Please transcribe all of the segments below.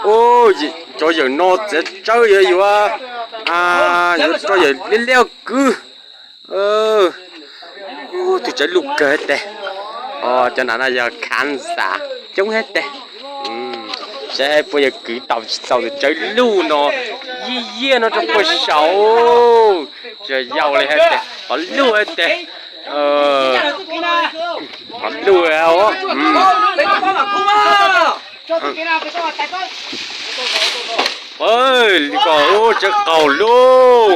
Ua, cov yawm no txiav tsawb yuav yuav, yuav rau yawm liab liab kwv. Tus tsawb luj kawg tes. Cov nav no yog khav xav coob thiab tes. Saib puas yog kwv tau tsis tau tus tsawb luj no. Yiaj yiaj no rau puag saud. Yog yau li hais tias qhov luj hais tias, qhov luj. Li ko ub, tsawb qaug lauj.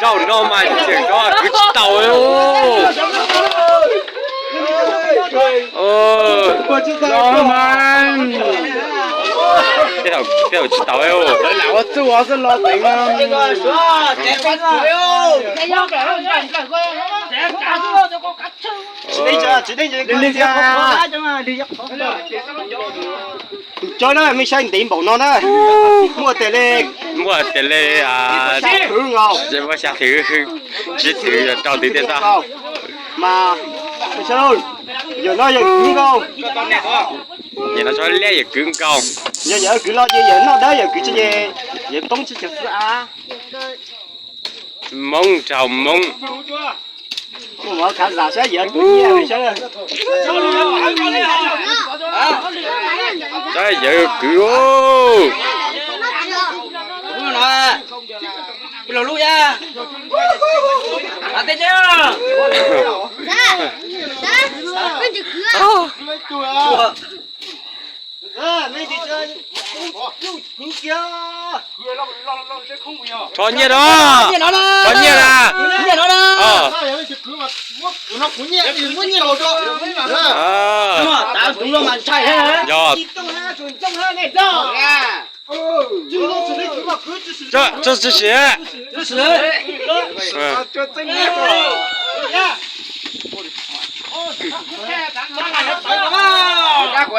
Zaum no mas tseem kwv tsis tau. Tej zaum tsis tau. Tus tsawb na, mej saib ntev npaum no na. Muaj tes li, muaj tes li, muaj xya thwv, tsib thwv yog rau twv tej tau. Mas, yawm no yawm kwv nkaus. Yawm no tso liab yawm kwv nkaus. Yog yawm kwv los ces yawm noj dawb, yawm kwv tsis ces yawm toob tsis cov xwb a. Moob nraug moob. Mus khav zam saib yawm kwv nyiaj saib. Saib yawm kwv. Rho nyiaj no, rho nyiaj na. Yog. Tso tsis sim.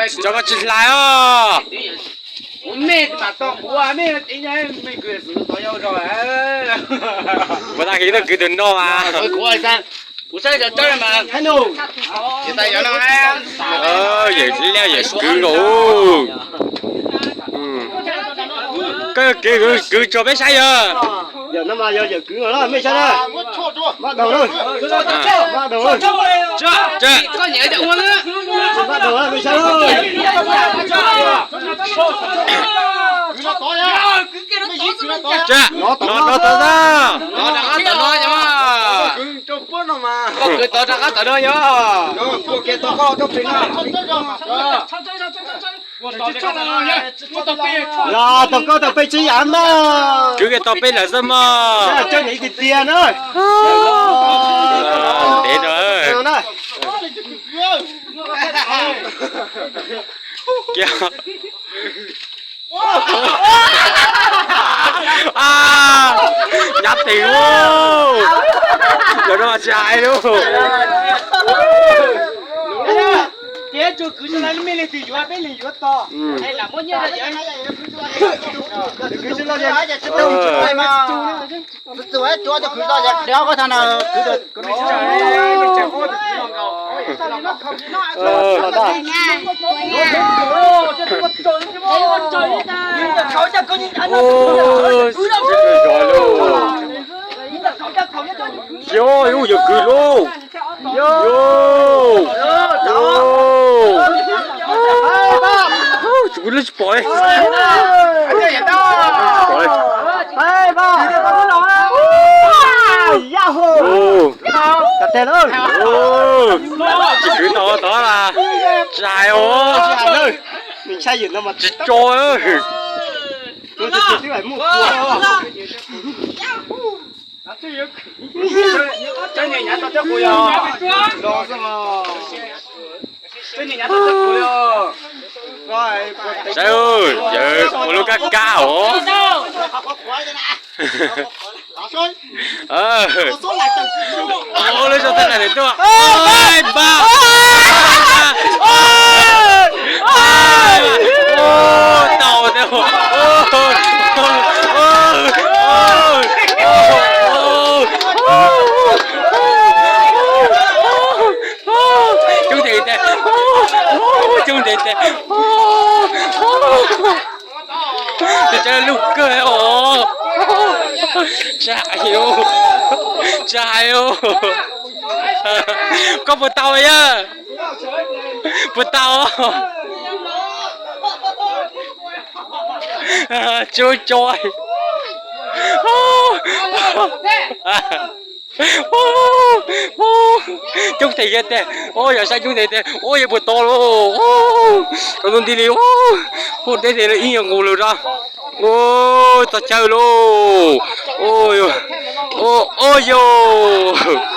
Tso koj tsis hlais os. Kuv tau hais rau kwv tus no mas. Yawm liab yawm kwv nkaus. Koj yog kwv, kwv tso peb saib yog. Yawm no mas yog yawm kwv no, mej saib na. Maj daug, maj daug, maj daug, mej saib. No no no, koj kwv tod rov qab tom no yog. Los tau koj tau peb tsib yam mas. Kwv kiag tau peb lawm xwb mog. Coj nim tiag tiag na. Ntev rau. Nyav tes ub. Yog no tsis hais lauj. Yog, yog kwv lauj. Yog, yog. Tsis pom li. Pom li. Tsis kwv tau tod las. Tsis hais os. Tsis tso. Saib, yawg ua lub kab kab os. Ua lub zog taj lais tuaj. Npaj, npaj, npaj, tau tiag. Coob tiag tiag, coob tiag tiag. Ntev ntev, tus cov lug kawg os. Tsis hais, tsis hais. Koj puas tau yawg? Puas tau? Tsis tso. Coob tes yawg tes, o yog saib coob tes tes, o yawg puas tau lauj. Tau nti li, o, deb tes ib nyuag nqus lawm rau. O, txog chaw lauj. O yog, o yog.